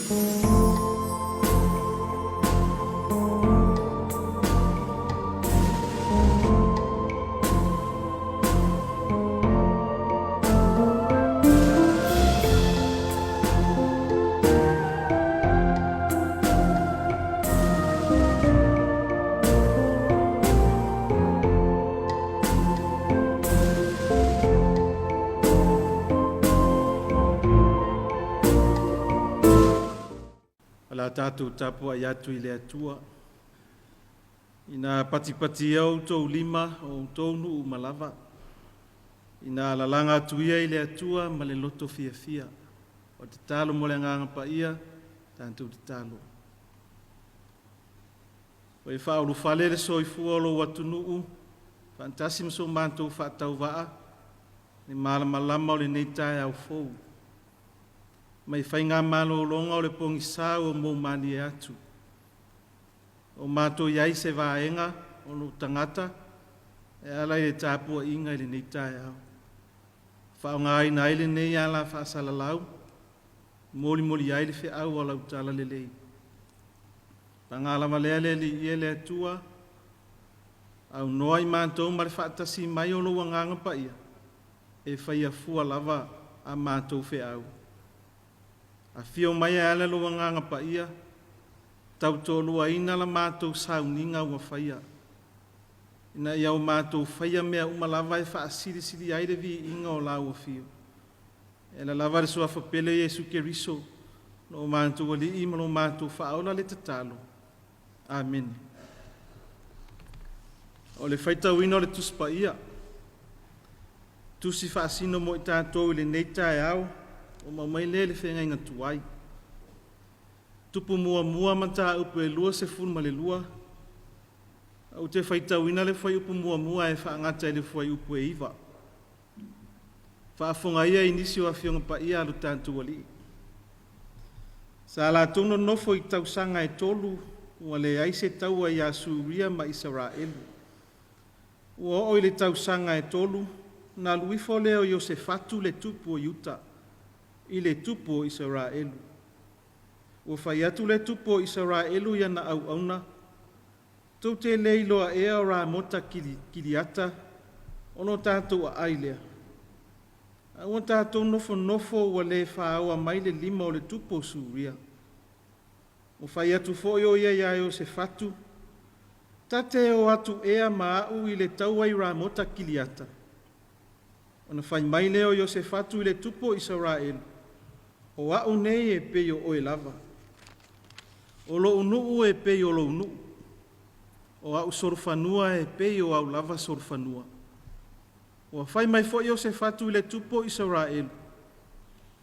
O le a tatou tapuai atu i le Atua. Ina patipatia outou lima o outou nuu uma lava, ina lalaga atu ia i le Atua ma le loto fiafia. O le tatalo mo le Agaga Paia, tatou tatalo. Ua e faaulufale le soifua o lou atunuu faatasi ma so matou faatauvaa i le malamalama o lenei taeao fou. Mai faigamalologa o le pogisa ua moumalie atu, o matou i ai se vaega o lou tagata e ala i le tapuaiga i lenei taeao. Faaaogaina ai lenei ala faasalalau, molimoli ai le feau a lau talalelei. Paga lava lea le Alii e le Atua, aunoa i matou ma le faatasi mai o lou Agaga Paia, e faia fua lava a matou feau. Afio mai e ala lou Agaga Paia, tautoaluaina la matou sauniga ua faia, ina ia o matou faia mea uma lava e faasilisili ai le viiga o lau afio. E ala lava le Suafa pele Iesu Keriso, lo matou Alii ma lo matou Faaola le tatalo. Amene. O le faitauina o le Tusi Paia, tusi faasino mo i tatou i lenei taeao, ua maua mai lea i le feagaiga tuai. Tupu muamua mataupu e 22, ou te faitauina le fuaiupu muamua e faagata i le fuaiupu e 9. Faafofoga ia i nisi o Afioga Paia a lo tatou Alii. Sa latou nonofo i tausaga e tolu ua leai se taua ia Suria ma Isaraelu. Ua oo i le tausaga e tolu, na alu ifo lea o Iosefatu le tupu o Iuta i le tupu o Isaraelu. Ua fai atu le tupu o Isaraelu i ana auauna, tou te le iloa ea o Ramota Kiliata o lo tatou aai lea? A ua tatou nofonofo ua le faoa mai le lima o le tupu o Suria. Ua fai atu foi o ia ia Iosefatu, ta te o atu ea ma au i le taua i Ramota Kiliata? Ona fai mai lea o Iosefatu i le tupu o Isaraelu, o au nei e pei o oe lava. O lou nuu e pei o lou nuu. O au solofanua e pei o au lava solofanua. Ua fai mai foi Iosefatu i le tupu o Isaraelu,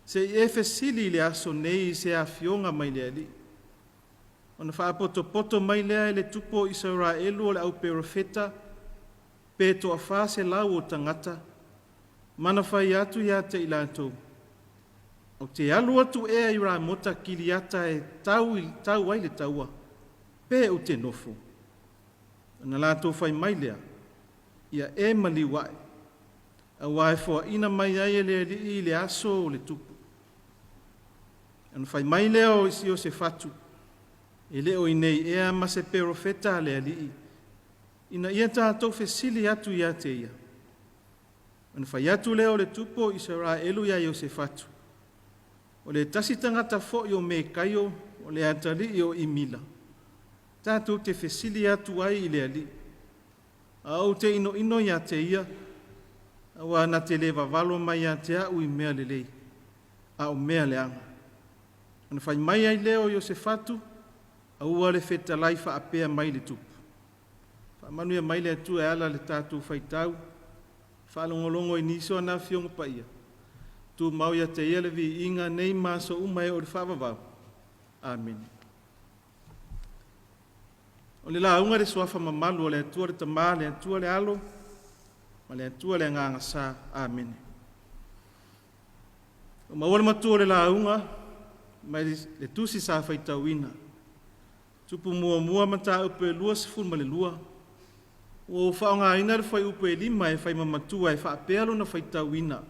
se i e fesili i le aso nei i se afioga mai le Alii. Ona faapotopoto mai lea e le tupu o Isaraelu o le au perofeta pe 400 o tagata, ma na fai atu ia te i latou, ou te alu atu ea i Ramota Kiliata e tau, tau ai le taua, pe ou te nofo. Ona latou fai mai lea, ia e maliu ae, aua e foaina mai ai e le Alii i le aso o le tupu. Ona fai mai lea o Iosefatu, e le o i inei ea ma se perofeta a le Alii, ina ia tatou fesili atu ia te ia. Ona fai atu lea o le tupu o Isaraelu ia Iosefatu, o le tasi tagata foi o Mekaio o le atalii o Imila, tatou te fesili atu ai i le Alii. A ou te inoino ia te ia, aua na te le vavalo mai ia te au i mea lelei, a o mea leaga. Ona fai mai ai lea o Iosefatu, aua le fetalai faapea mai le tupu. Faamanuia mai le Atua e ala le tatou faitau, faalogologo i nisi o ana Afioga Paia, tumau ia te ia le viiga nei ma aso uma e oo i le faavavau. Amene. O le lauga i le suafa mamalu o le Atua le Tama, le Atua le Alo, ma le Atua le Agaga Sa. Amene. Ua maua le matua o le lauga mai le tusi sa faitauina. Tupu muamua mataupu e 22, ua ou faaaogaina le fuaiupu e 5 e fai ma matua e faapea lona faitauina.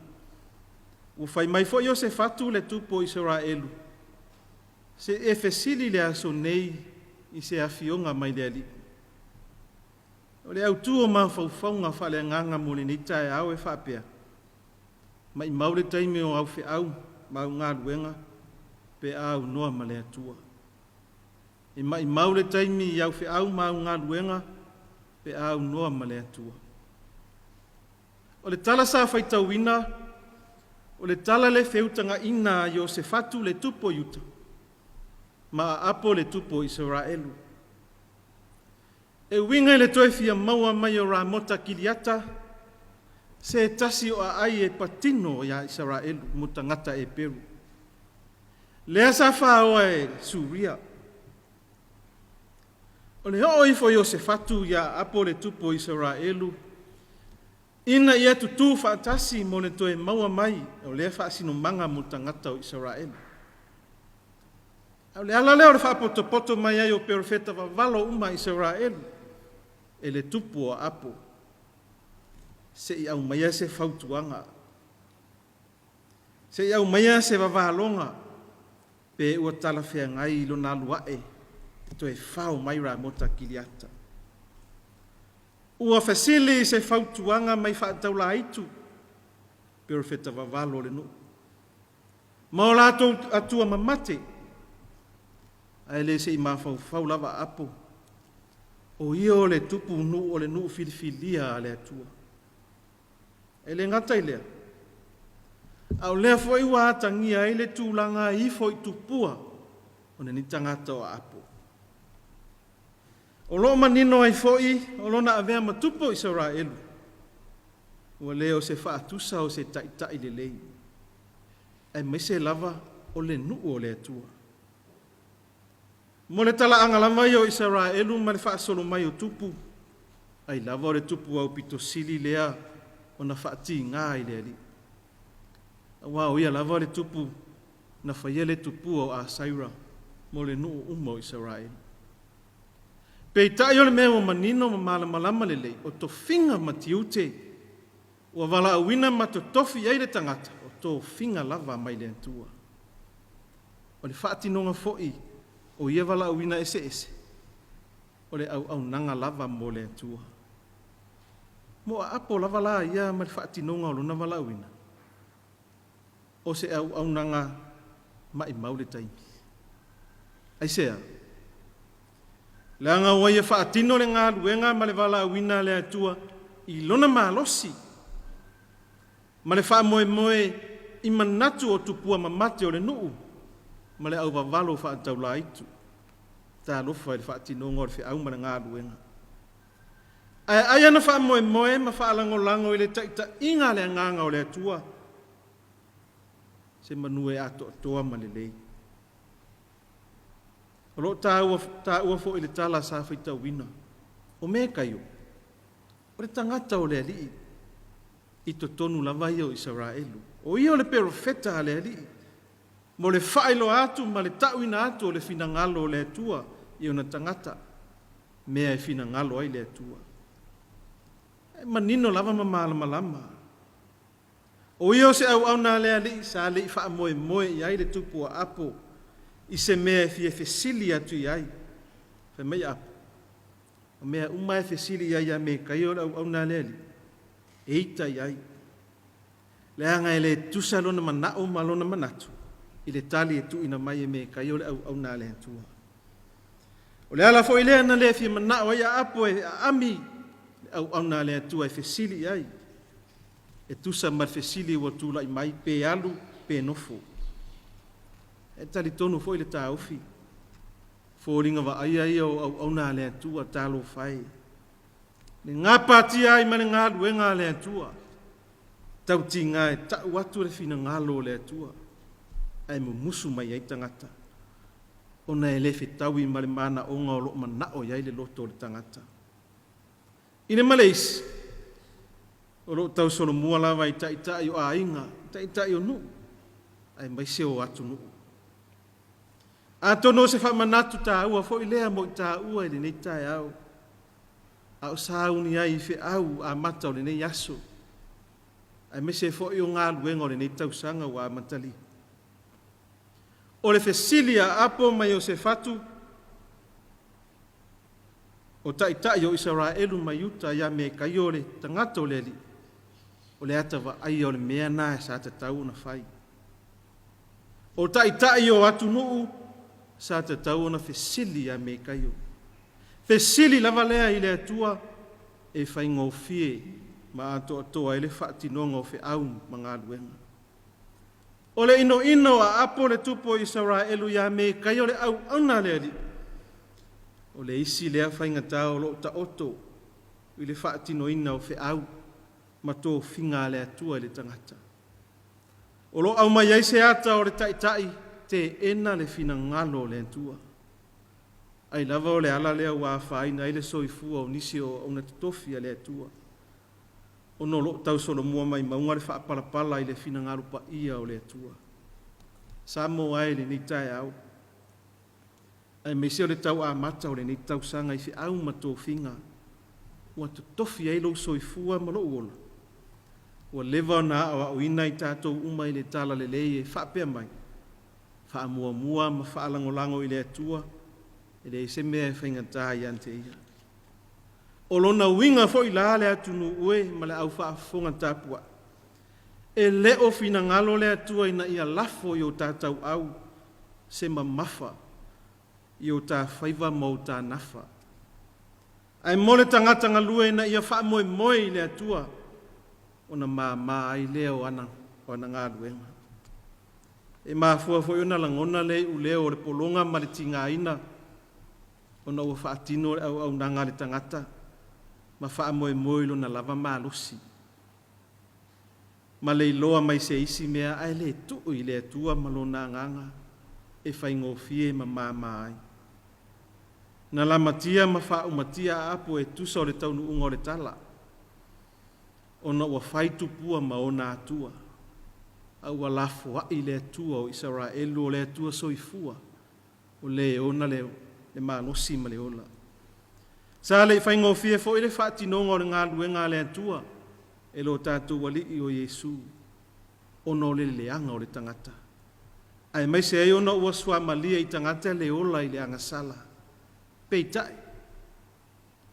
Ua fai mai foi Iosefatu le tupu o Isaraelu, Se i e fesili i le aso nei i se afioga mai le Alii. O le autu o mafaufauga faaleagaga mo lenei taeao e faapea, maimau le taimi o au feau ma au galuega pe a aunoa ma le Atua. E maimau le taimi i au feau ma au galuega pe a aunoa ma le Atua. O le tala sa faitauina, o le tala le feutagaina a Iosefatu le tupu o Iuta ma Aapo le tupu o Isaraelu. E uiga i le toe fia maua mai o Ramota Kiliata, se tasi o aai e patino ia Isaraelu mo tagata Eperu. Lea sa faoa e Suria. O le oo ifo o Iosefatu ia Aapo le tupu o Isaraelu, ina ia tutū faatasi mo le toe maua mai o lea faasinomaga mo tagata o Isaraelu. A o le ala lea o le faapotopoto mai ai o perofeta vavalo uma a Isaraelu e le tupu o Aapo, se i aumaia se fautuaga, se i aumaia se vavaloga pe ua talafeagai i lona alu ae e toe fao mai Ramota Kiliata. Ua fesili i se fautuaga mai faataulaitu, perofeta vavalo o le nuu, ma o latou atua mamate, ae le se i mafaufau lava Aapo, o ia o le tupu nuu o le nuu filifilia a le Atua. E le gata i lea, a o lea foi ua atagia ai le tulaga ifo i tupua o lenei tagata o Aapo. O lo o manino ai foi o lona avea ma tupu o Isaraelu, ua le o se faatusa o se taitai lelei, aemaise lava o le nuu o le Atua. Mo le talaaga lava ia o Isaraelu ma le faasolo mai o tupu, ai lava o le tupu aupito sili lea ona faatiga i le Alii. Aua o ia lava le tupu na faia le tupua o Asaira mo le nuu uma o Isaraelu. Peitai o le mea ua manino ma malamalama lelei, o tofiga ma tiute ua valaauina ma totofi i ai le tagata, o tofiga lava mai le Atua. O le faatinoga foi o ia valaauina eseese, o le auaunaga lava mo le Atua. Mo Aapo lava la ia ma le faatinoga o lona valaauina, o se auaunaga maimau le taimi. Aisea? Leaga ua ia faatino le galuega ma le valaauina a le Atua i lona malosi ma le faamoemoe i manatu o tupua mamate o le nuu ma le auvavalo faataulaitu. Talofa i le faatinoga o le feau ma le galuega. Ae ai ana faamoemoe ma faalagolago i le taitaiga a le Agaga o le Atua, se manu e atoatoa ma lelei. O lo o taua, taua foi le tala sa faitauina, o Mekaio, o le tagata o le Alii i totonu lava ia o Isaraelu. O ia o le perofeta a le Alii, mo le faailoa atu ma le ta'uina atu o le finagalo o le Atua i ona tagata, mea e finagalo ai le Atua. E manino lava ma malamalama. O ia o se auauna a le Alii sa le i faamoemoe i ai le tupu o Aapo i se mea e fia fesili atu i ai. Fai mai Aapo, o mea uma e fesili i ai ia Mekaia o le auauna a le Alii, e ita i ai. Leaga e le tusa lona manao ma lona manatu i le tali e tuuina mai e Mekaia o le auauna a le Atua. O le ala foi lea na le fia manao ai Aapo e aami le auauna a le Atua e fesili i ai, e tusa ma le fesili ua tulai mai pe alu pe nofo. E talitonu foi le taofi, foliga vaaia ia o auauna a le Atua, talofa e, le gapatia ai ma le galuega a le Atua, tautiga e ta'u atu le finagalo o le Atua, ae mumusu mai ai tagata, ona e le fetaui ma le manaoga o lo o manao i ai le loto o le tagata. I le ma le isi, o lo o tausolomua lava i taitai o aiga, taitai o nuu, aemaise o atunuu. Atonu o se faamanatu taua foi lea mo i taua i lenei taeao, a o sauni ai i feau amata o lenei aso, aemaise foi o galuega o lenei tausaga ua amatalia. O le fesili a Aapo ma Iosefatu, o taitai o Isaraelu ma Iuta ia Mekaio o le tagata o le Alii, o le ata vaaia o le mea na sa tatau ona fai. O taitai o atunuu sa tatau ona fesili ia Mekaio. Fesili lava lea i le Atua e faigofie ma atoatoa ai le faatinoga o feau ma galuega. O le inoino o Aapo le tupu o Isaraelu ia Mekaia o le auauna a le Alii, o le isi lea faigata o lo o taoto i le faatinoina o feau ma tofiga a le Atua i le tagata. O lo o aumai ai se ata o le taitai teena le finagalo o le Atua. Ai lava o le ala lea ua afaina ai le soifua o nisi o auauna totofi a le Atua, ona o lo o tausolomua mai mauga le faapalapala i le finagalo paia o le Atua. Samoa e i lenei taeao, aemaise o le tau amata o lenei tausaga i feau ma tofiga ua totofi ai lou soifua ma lou ola, ua leva ona aoaoina i tatou uma i le Talalelei e faapea mai, faamuamua ma faalagolago i le Atua, e leai se mea e faigata ia te Ia. O lona uiga foi la le atunuu e ma le aufaafofoga tapuai, e le o finagalo le Atua ina ia lafo i o ta tauau se mamafa i o ta faiva ma o ta nafa. Ae mo le tagata galue ina ia faamoemoe i le Atua, ona mama ai lea o ana galuega. E mafua foi ona lagona le iuleo o le pologa ma le tigaina, ona ua faatino le auaunaga a le tagata ma faamoemoe i lona lava malosi, ma le iloa mai se isi mea ae le tuu i le Atua ma Lona Agaga e faigofie ma mama ai. Na lamatia ma faaumatia Aapo e tusa o le taunuuga o le tala, ona ua fai tupua ma ona atua, a ua lafoai le Atua o Isaraelu o le Atua soifua, o Le e ona le malosi ma le ola. Sa le i faigofie foi le faatinoga o le galuega a le Atua e lo tatou Alii o Iesu, ona o le leaga o le tagata, aemaise ai ona ua suamalie i tagata le ola i le agasala. Peitai,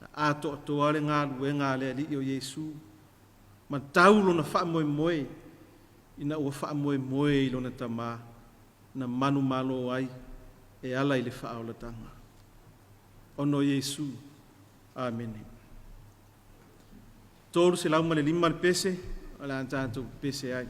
na atoatoa le galuega a le Alii o Iesu, ma tau lona faamoemoe ina ua faamoemoe i lona Tama na manumalo ai e ala i le faaolataga. Ona o Iesu. Amene. 305 le pese, o le a tatou pepese ai.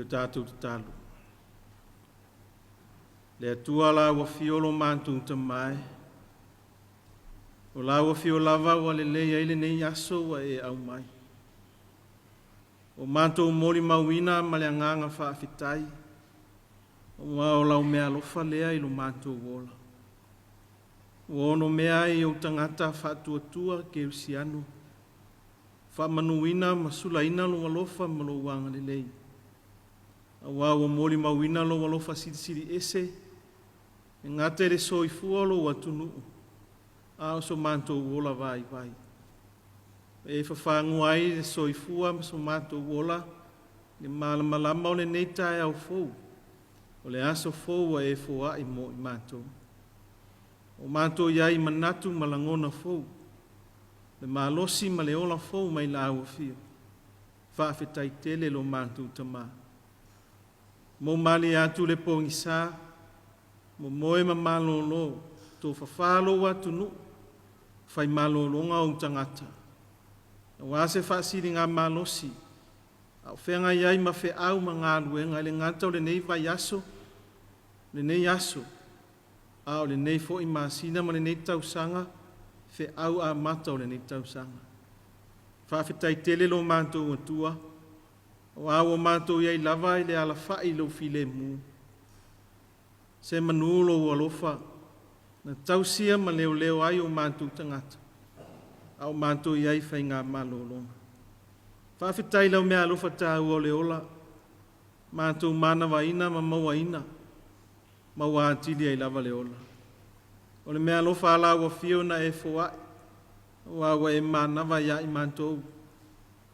tatou tatalo. Le Atua lau afio lo matou Tama e, o lau afio lava ua lelei ai lenei aso ua e aumai. O matou molimauina ma le agaga faafetai, aua o lau meaalofa lea i lo matou ola. Ua onomea ai ou tagata faatuatua kerisiano, faamanuina ma sulaina lou alofa ma lou agalelei. Aua ua molimauina lou alofa silisili ese, e gata i le soifua o lou atunuu, a o so matou ola vaivai. E fafagu ai le soifua ma so matou ola, le malamalama o lenei taeao fou, o le aso fou ua e foai mo i matou. O matou i ai i manatu ma lagona fou, le malosi ma le ola fou mai lau afio. Faafetai tele lo matou Tama. Mo malie atu le pogisa, momoe ma malolo, tofafa lou atunuu, fai malologa ou tagata. Aua se faasiligamalosi, a o feagai ai ma feau ma galuega e le gata o lenei vaiaso, lenei aso, a o lenei foi masina ma lenei tausaga, feau amata o lenei tausaga. Faafetai tele lo matou Atua, aua ua matou i ai lava i le alafai i lou filemu. Se manu lou alofa, na tausia ma leoleo ai o matou tagata, a o matou i ai i faigamalologa. Faafetai i lau meaalofa taua o le ola, matou manavaina ma mauaina, maua atili ai lava le ola. O le meaalofa a lau afio na e foai, aua ua e manava ia i matou,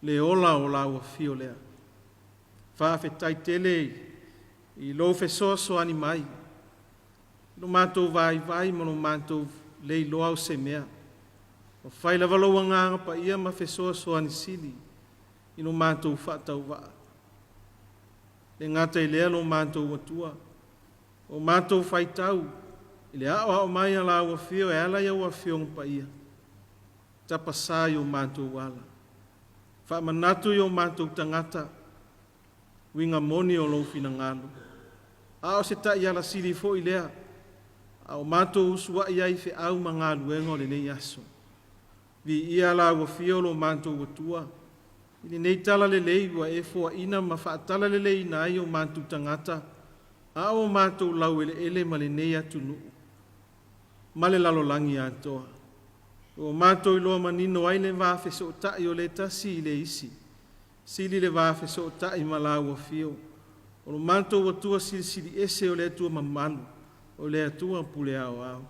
le ola o lau afio lea. Faafetai tele i lou fesoasoani mai, lo matou vaivai ma lo matou le iloa o se mea. Ua fai lava lou agaga paia ma fesoasoani sili i lo matou faatauvaa. E gata i lea lo matou Atua, o matou faitau i le aoao mai a lau afio e ala i au Afioga Paia, tapasā i o matou ala. Faamanatu i o matou tagata, uiga moni o lou finagalo. A o se taiala sili foi lea, a o matou usuai ai i feau ma galuega o lenei aso. Viia lau afio lo matou Atua, i lenei talalelei ua e foaina ma faatalaleleiina ai o matou tagata, a o matou laueleele ma lenei atunuu, ma le lalolagi atoa. Ua matou iloa manino ai le va fesootai o le tasi i le isi, sili le va fesootai ma lau afio. O lo matou Atua Silisili Ese o le Atua mamalu, o le Atua pule aoao.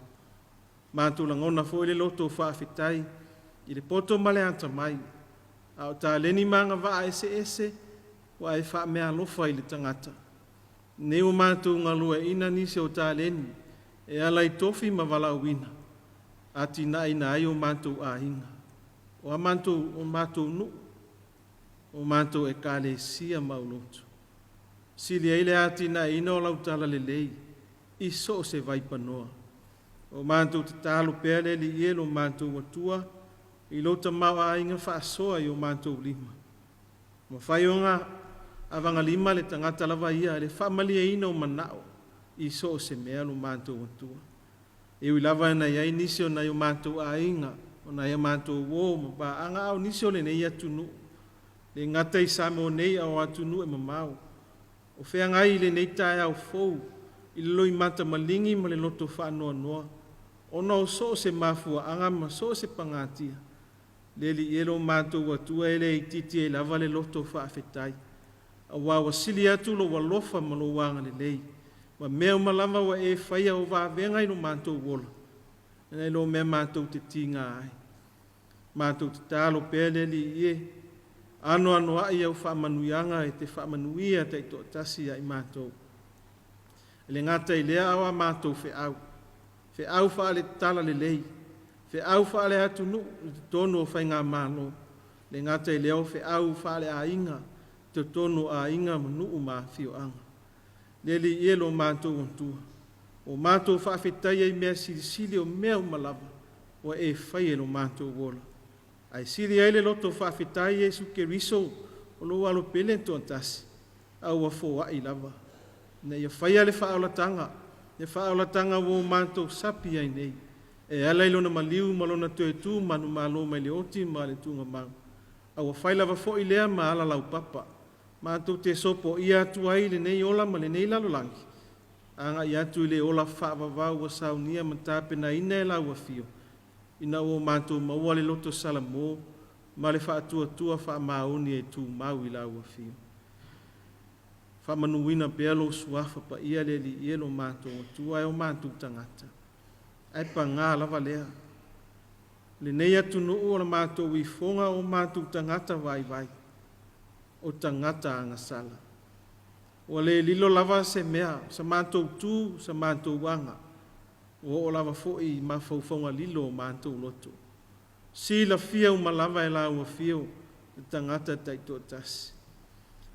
Matou lagona foi le loto faafetai i le poto ma le atamai, a o taleni ma agavaa eseese ua e faameaalofa i le tagata. Lenei ua matou galueaiina nisi o taleni e ala i tofi ma valaauina, atinaeina ai o matou aiga, o matou nuu, o matou ekalesia ma aulotu. Sili ai le atinaeina o lau talalelei i so o se vaipanoa. O matou tatalo pea le Alii e lo matou Atua, i lou tamaoaiga faasoa i o matou lima. Mafai ona avagalima le tagata lava ia i le faamalieina o manao i so o se mea lo matou Atua. E ui lava ina i ai nisi o nai o matou aiga, o nai a matou uo ma paaga, a o nisi o lenei atunuu, le gata i Samoa nei a o atunuu e mamao, o feagai i lenei taeao fou i le loimata maligi ma le loto faanoanoa, ona o so o se mafuaaga ma so o se pagatia, le Alii e lo matou Atua e le itiiti ai lava le loto faafetai, aua ua sili atu lou alofa ma lou agalelei, ma mea uma lava ua e faia o vavega i lo matou ola, nai lo mea matou te tiga ai. Matou tatalo pea le Alii e, anoanoai au faamanuiaga e te faamanuia taitoatasi ia i matou. E le gata i lea a o a matou feau, feau faale-talalelei, feau faale-atunuu i totonu o faigamalo, le gata i lea o feau faale-aiga, totonu o aiga ma nuu ma afioaga. Le Alii e lo matou Atua, ua matou faafetaia i mea silisili o mea uma lava ua e faia i lo matou ola. Ae sili ai le loto faafetai Iesu Keriso o lou Alo pele e toatasi. A ua foai lava ina ia faia le faaolataga, le faaolataga ua o matou sapi ai nei, e ala i Lona maliu ma Lona toe tu manumalo mai le oti ma le tuugamau. A ua fai lava foi lea ma ala laupapa, matou te sopoia atu ai lenei ola ma lenei lalolagi, agai atu i le ola faavavau ua saunia ma tapenaina e lau Afio, ina ua matou maua le loto salamo ma le faatuatua faamaoni e tumau i lau Afio. Faamanuina pea lou Suafa Paia le Alii e lo matou Atua e o matou tagata. Ae pagā lava lea, lenei atunuu o le matou ifoga o matou tagata vaivai, o tagata agasala. Ua le lilo lava se mea, sa matou tu, sa matou aga, ua oo lava foi i mafaufauga lilo o matou loto. Silafia uma lava e lau Afio le tagata taitoatasi.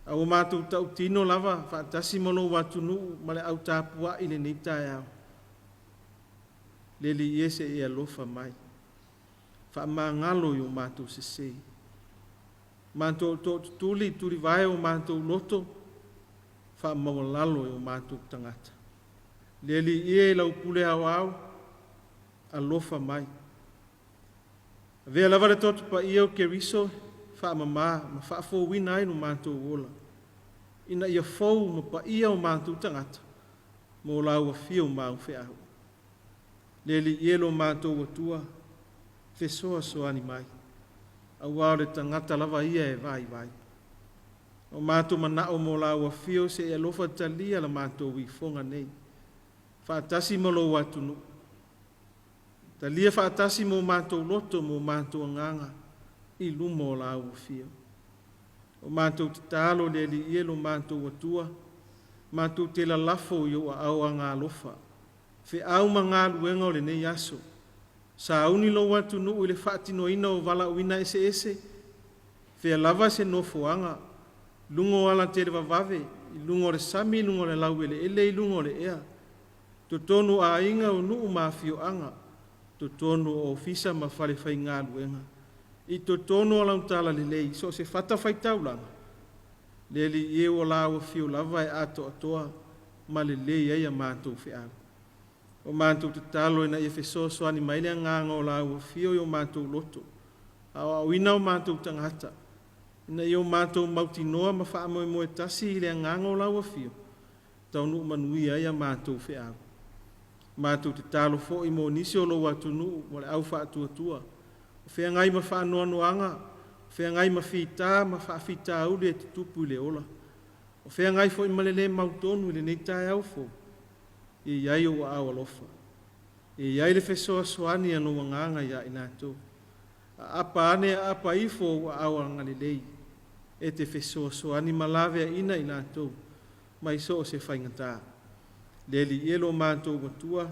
A ua matou tautino lava faatasi ma lou atunuu ma le au tapuai i lenei taeao. Le Alii e se i e alofa mai, faamagalo i o matou sesē. Matou tootutuli tulivae o matou loto, faamaualalo e o matou tagata. Le Alii e i lau pule aoao, alofa mai. Avea lava le toto paia o Keriso faamama ma faafouina ai lo matou ola, ina ia fou ma paia o matou tagata mo lau afio ma au feau. Le Alii e lo matou Atua, fesoasoani mai, auā o le tagata lava ia e vaivai. O matou manao mo lau afio se i alofa talia la matou ifoga nei, faatasi ma lou atunuu. Talia faatasi mo matou loto mo matou agaga i luma o lau afio. O matou tatalo le Alii e lo matou Atua, matou te lalafo i ou aao agaalofa, feau ma galuega o lenei aso. Sauni lou atunuu i le faatinoina o valaauina eseese, fea lava se nofoaga, luga o ala televavave, i luga o le sami, luga o le laueleele, i luga o le ea, totonu o aiga o nuu ma afioaga, totonu o ofisa ma fale faigaluega, i totonu o lau talalelei, so o se fatafaitaulaga, le Alii e ua lau afio lava e atoatoa ma lelei ai a matou feau. O matou tatalo ina ia fesoasoani mai le agaga o lau afio i o matou loto, aoaoina o matou tagata, ina ia o matou mautinoa ma faamoemoe tasi i le agaga o lau afio, taunuu manuia ai a matou feau. Matou tatalo foi mo nisi o lou atunuu mo le au faatuatua, o feagai ma faanoanoaga, o feagai ma fita ma faafitauli e tutupu i le ola, o feagai foi ma le lē mautonu i lenei taeao fou, e i ai ou aao alofa, e i ai le fesoasoani a lou agaga ia i latou. Aapa ane aapa ifo ou aao agalelei, e te fesoasoani ma laveaina i latou mai so o se faigata. Le Alii e lo matou Atua,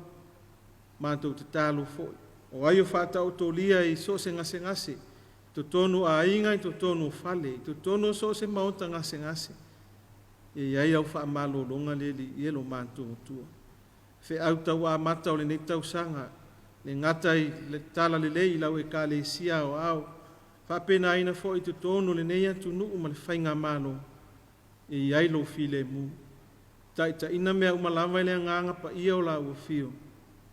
matou tatalo foi, o ai o faataotolia i so o se gasegase, totonu o aiga, i totonu o fale, i totonu o so o se maota gasegase, e i ai au faamalologa le Alii e lo matou Atua. Feau tauamata o lenei tausaga, le gata i le talalelei i lau Ekalesia aoao, faapenaina foi i totonu o lenei atunuu ma le faigamalo, e i ai lou filemu. Taitaiina mea uma lava i le agaga paia o lau afio,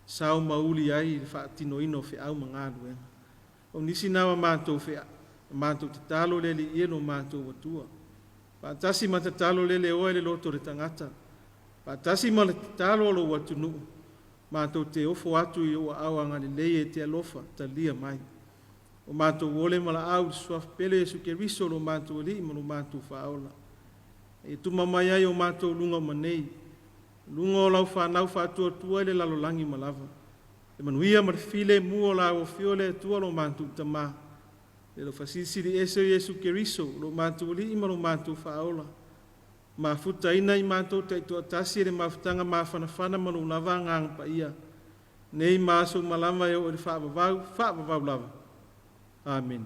sao ma uli ai le faatinoina o feau ma galuega. O nisi na o matou fea, matou tatalo le Alii e lo matou Atua. Faatasi ma tatalo le leoa i le loto o le tagata, faatasi ma le tatalo o lou atunuu, matou te ofo atu i ou aao agalelei e te alofa talia mai. O matou ole ma laau i le suafa pele Iesu Keriso lo matou Alii ma lo matou Faaola. E tuma mai ai o matou luga uma nei, luga o lau whanau faatuatua i le lalolagi ma lava. E manuia ma le filemu o lau afio le Atua lo matou Tamā, le alofa silisili ese o Iesu Keriso, lo matou Alii ma lo matou Faaola. Mafutaina i matou taitoatasi e le mafutaga mafanafana ma lou lava agaga paia. Nei ma aso uma lava e oo i le faavavau, faavavau lava. Amene.